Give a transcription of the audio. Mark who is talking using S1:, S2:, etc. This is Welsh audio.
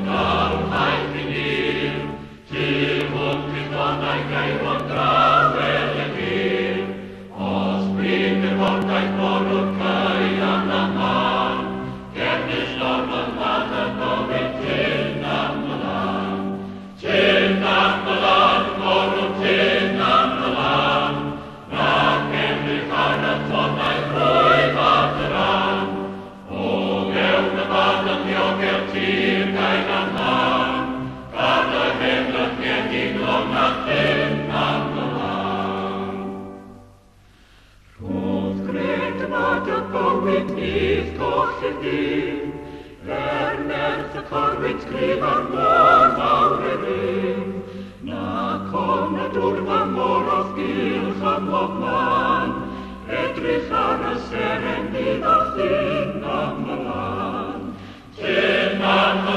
S1: Daw'r i ni, tu hwnt i'r tonnau geirwon draw fel y hir. Os bryd yr hordaith bwrw'r caean am man, cefnus storm yn lad yn gofyn tyn am y lan. Tyn am y lan, bwrw tyn am y lan, nac edrych ar y tonnau rhwydd at yr an. O mewn y bad yn ddiogel tir gael am lan, gad y hen drychiedig long a tyn am y lan. Rhodd gred yma dy bywyd nyth golli'r dyn, er nerth y corwynt gryf a'r môr fawr ei rym. Nac ofn y dwrfa môr o'th gylch ym mhob man, edrych ar y seren bydd a thyn am y lan. Tyn am y